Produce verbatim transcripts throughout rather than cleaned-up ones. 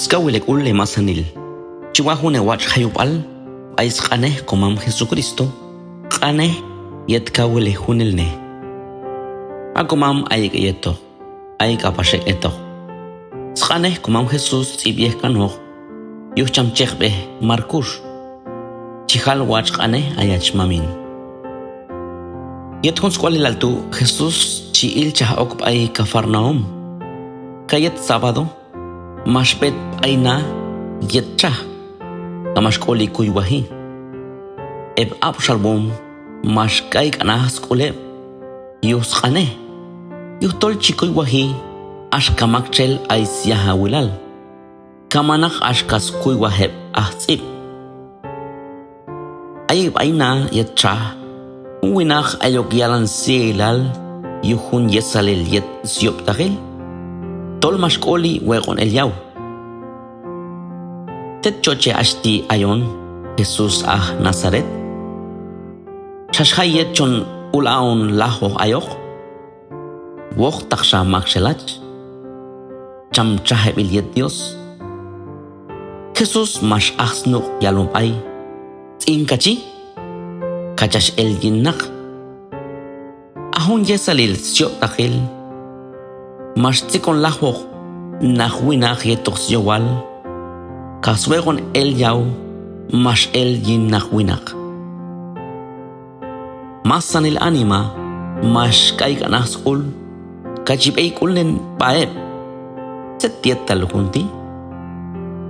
Skawil hek'ul hemasanil. Chi wa' jun hewatx' jayub'al b'ay sq'anej Komam Jesucristo, q'anej yet kawilej junelnej. A Komam ayek' heyetoq, ay k'apax ek' hetoq. Sq'anej Komam Jesús tz'ib'yej kanoq yuj cham chekb'ej Markux. Chi jal watx' q'anej ayach mamin. Yet jun sk'ualilal tu' Jesús chi ilchaj ok b'ay Cafarnaum. Ka yet sábado max b'et b'ay na yet txaj, ka max k'oli kuywaji. Heb' ab'xalwom max k'ayk'anaj sk'ul heb' yuj sq'anej, yujtol chi kuywaji axka maktxel ay syajawilal, ka manaq axka skuywaj heb' ajtz'ib'. Ayek' b'ay na yet txaj, jun winaq ayok yalan sya'ilal yuj jun yesalil yet syob'taqil, tol max k'oli weq'on el yaw. Tzet chochej hach ti' ayon, Jesús aj Nazaret? Xax jay yet chon ul aq'on lajwoq ayoq? Wojtaqxa maktxel hach, cham txajeb'il yet Dios. Jesús max aj snuq' yalon b'ay: Tz'in kachi, ka chach el yin naq. A jun yesalil syob'taqil max tzikon lajwoq naq winaq yetoq syowal, ka sweq'on el yaw max el yin naq winaq. Masanil anima max k'ayk'anaj sk'ul, ka chi b'eyk'ulnen b'a heb'. Tzet yetal jun ti'?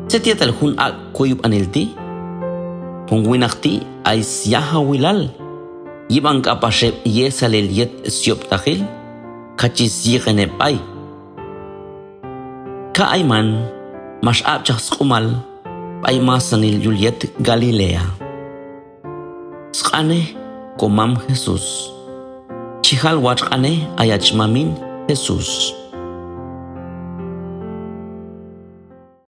Tzet yetal jun ak' kuyb'anil ti'? Jun winaq ti' ay syajawilal yib'an k'apax heb' yesalil yet syob'taqil, ka chi syiqen heb' b'ay. Ka ayman max ab'chaj sq'umal b'ay masanil yul yet Galilea. Sq'anej Komam Jesús. Chi jal watx' q'anej ayach mamin Jesús.